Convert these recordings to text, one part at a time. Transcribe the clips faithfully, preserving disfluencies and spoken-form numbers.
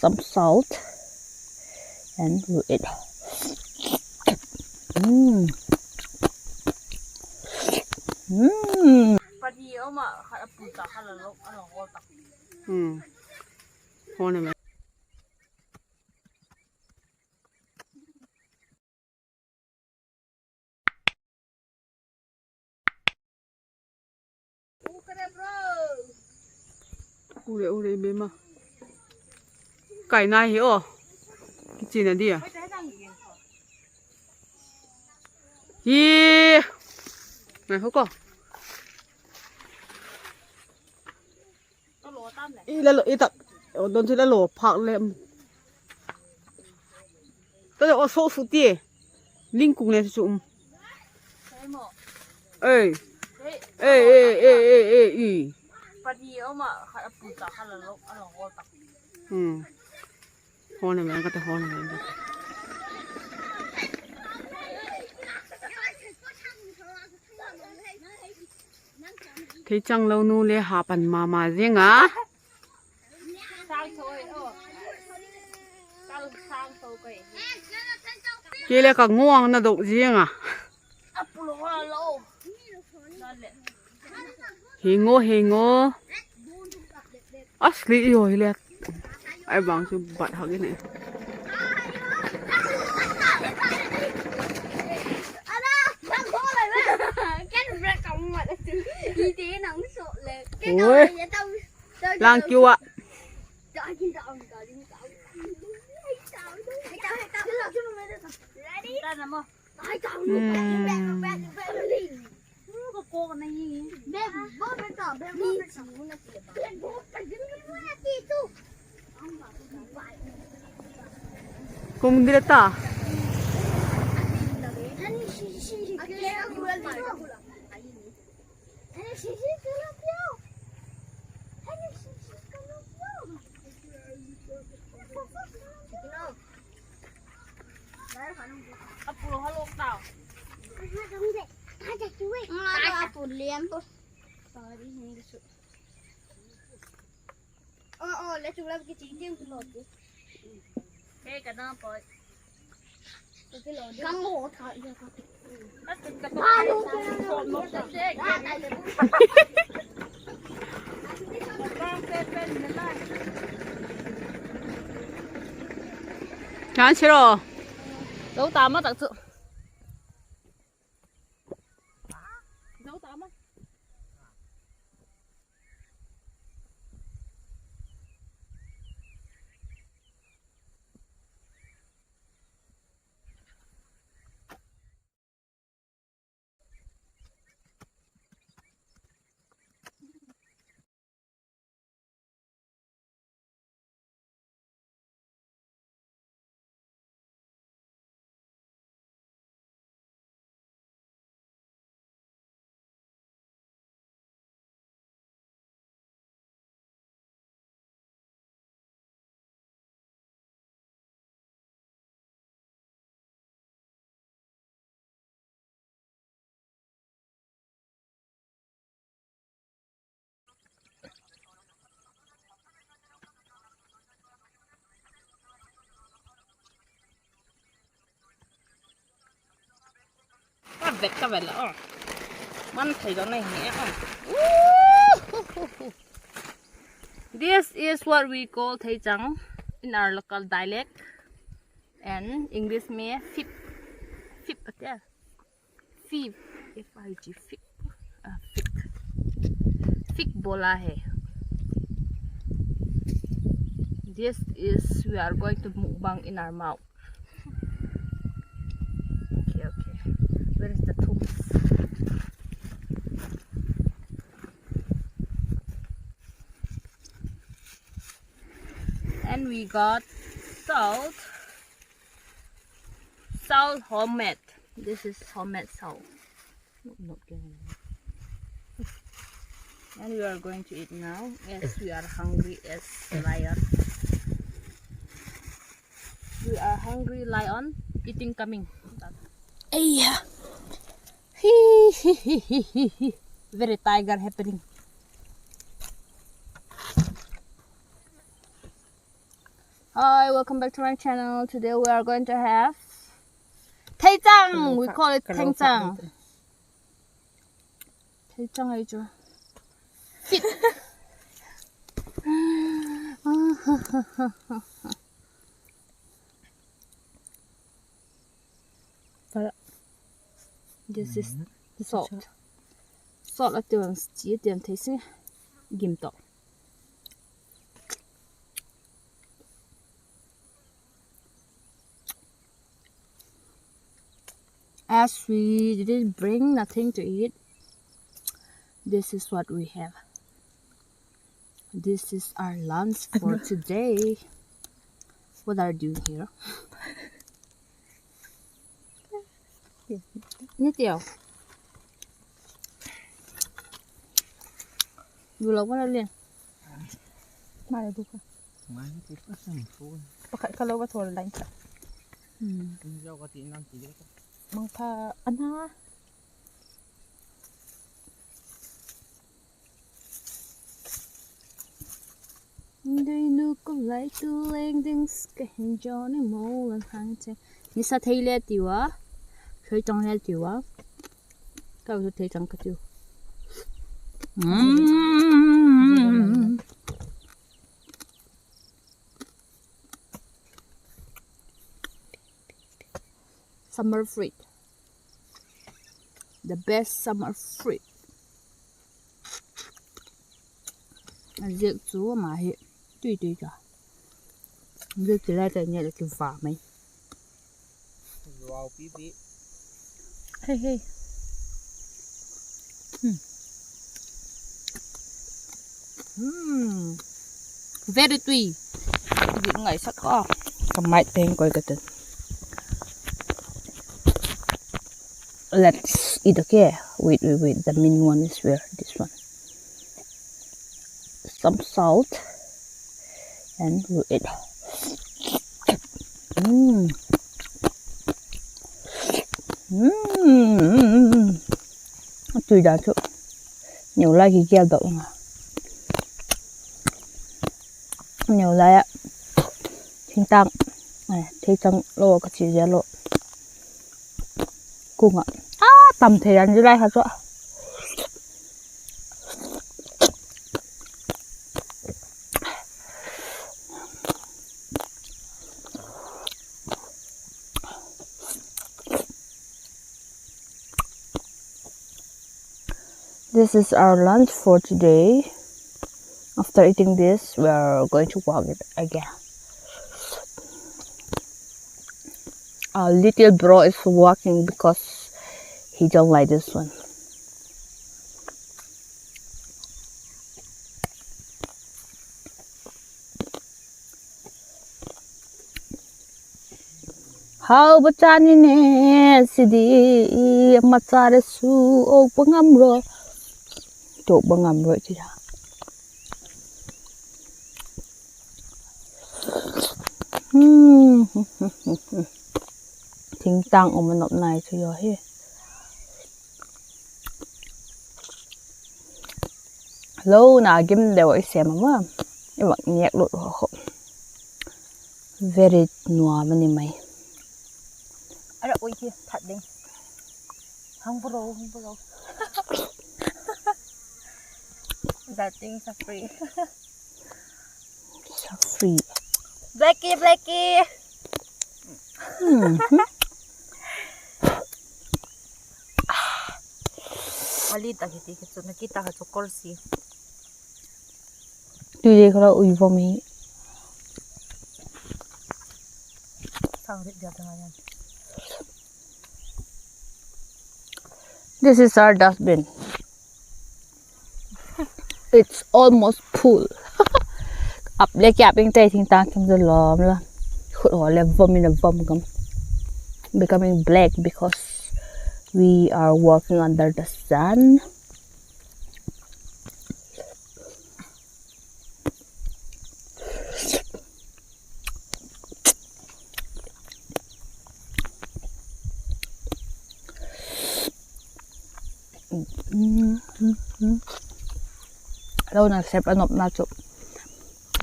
Some salt and we'll eat. Mm. Mm. Ure, ure, bema. Kai nai hi o. Kichina dia. Hi. Nai ho ko. I la lo, i tak. O don chu la lo phak le. Ka lo o so su ti. Ling kung le chu um. Ei. Ei, ei, ei, ei, ei, i. Hmm. Hon le men ka te hon le men. Theichang lo nu le ha pan ma ma zing a. Kei le ka nguang na dok zing a. Hingo, hingo. Asli i ho hi le. Ai bang chu bat hak i ne. Oi. Lang kiu a. Hmm. Kung dile ta. Chan siro. Lo ta ma tak chu. Lo ta ma. Ka vet ka vet la, oh. Man thei dong nei hi, oh. This is what we call theichang in our local dialect. And English में fig, fig कहते हैं। Fig, F I G, fig. Ah, fig. Fig बोला है। This is, we are going to mukbang in our mouth. Okay, okay. Where is the tools? And we got salt. Salt homemade. This is homemade salt. Not, not getting it. And we are going to eat now, as we are hungry as lion. We are hungry lion, eating coming. Hey, yeah. Very tiger happening. Hi, welcome back to my channel. Today we are going to have theichang. We call it theichang. Theichang ai chu. Fit. This is salt. Salt a tiam, chi a tiam thei si. Gim tawh. As we didn't bring nothing to eat, this is what we have. This is our lunch for today. What are you doing here? Ni tiau. Du lo ka la lian. Mai du ka. Pakhat ka lo ka thol line ka. Mangpha ana. Deinu ko lai tu leng ding ka hin jo ni mo lan hang che. Nisa thei le tiu a. Theichang le tiu a. Ka u theichang ka tiu. Summer fruit. The best summer fruit. A ziak chu ama hi tui tui ka. Ziak chu lai ta nge la kiva mai. Hei hei. Very tui. Ngaisak a. Ka mai teng koi ka ten. Let's eat, okay? Wait, wait, wait. The main one is where? This one. Some salt. And we eat. Mm. Mm. Tui dan chu. Neu lai ki gel dok nga. Neu lai a. Thingtang. Theichang lo ka chi zel lo. Kung a. A tam thei an zilai kha chu. This is our lunch for today. After eating this, we are going to walk it again. Our little bro is walking because he don't like this one. Hau ba chan i ne si di, ama cha re su, o ba ngam ro, to ba ngam ro ti da. Thingtang um a nop nai chu yo hi. Lo na gim deu i sem a ma. I vak ngiak lut ho ho. Very nuam a ni mai. Ara ui hi that ding. Hang bro, hang bro. That thing is free. Free. Blackie, Blackie. Mali ta hi ti ki chu na ki ta ha chu kor si. Tui de khala ui vom hi. Sang rit dia ta ngai. This is our dustbin. It's almost full. Ap le ki ap ing te thingtang kim zo lom la. Khut ho le vom in a vom gam. Becoming black because we are walking under the sun. Lo na sep a nopna chu.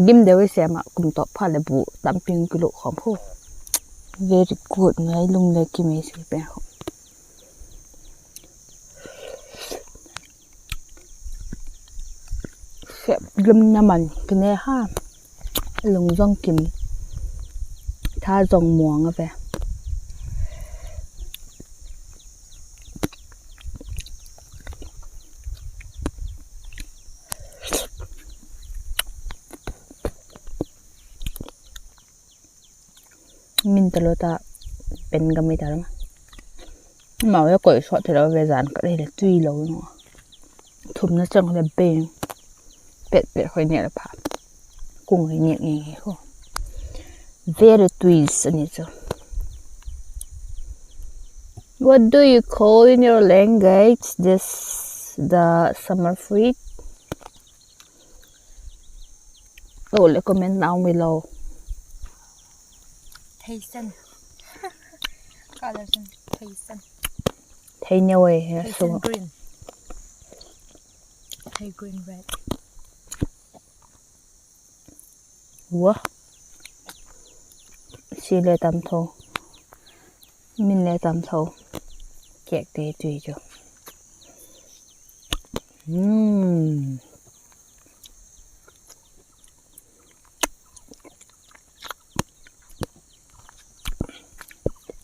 Gim deu i sem a kum tawp pha le bu Tampi kilu khawm khu. Very good, ngai lung le kim ei si pen khu. Sep lim na man kine ha. Lung zong kim. Tha zong muang a ve. Min talo ta pen gam i ta lam. Mau le koi sawt thei lo ve, zan khat hile tui lo nung. Thumna chang le beng. Pet pet khoi nêk le pha. Kung i nêk ngei ngei khu. Very twist a ni chu. What do you call in your language this, the summer fruit? Lo le comment nau mi lo. Theisan. Ka lo sin theisan. Thei neu e he Theisan su. Green. Thei green red. Wa. Si le tam tho. Min le tam tho. Kêk te tui chu. Hmm.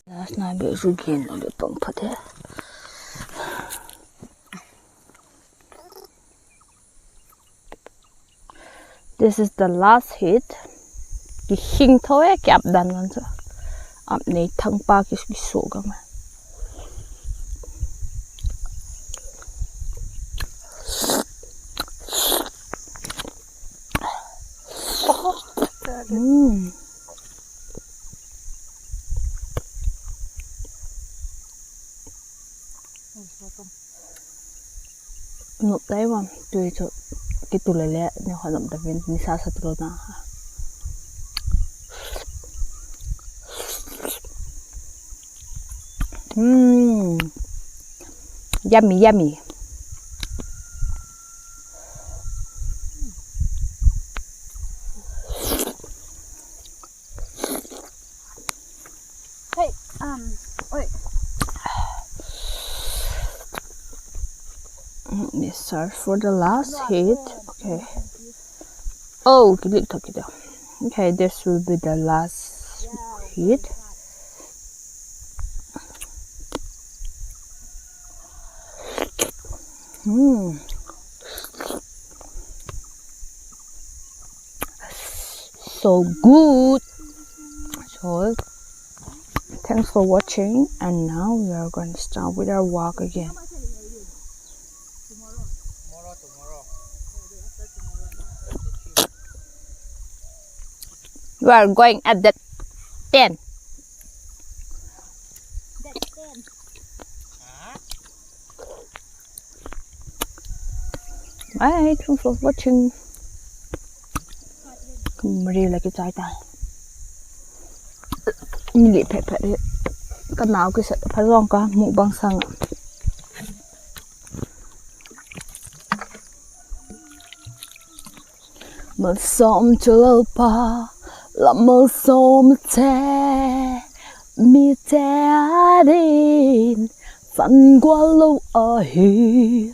Last night be su gen lo le pang pha te. This is the last hit. Ki hing tho e, ki ap dan lam chu. Ap nei thang pa ki, ki su gam e. Mm. Nuam tai ua, tui chu kitu le le ni kha nuam ta vin, nisa sa tu lo na. Mm. Yummy, yummy. Hey, um, wait. Let me search for the last hit. Okay. Oh, kilik thak kit a. Okay, this will be the last hit. Mm. So good. So, thanks for watching, and now we are going to start with our walk again. We are going at the ten. Bye, thanks for watching. Kum ri la kichai ta. Mi li phet phet hi. Ka nau kisa pha zong ka mukbang sâng a. Malsawm chu Lalpa, la malsawmte, mite â dingin phan gual lo ahi.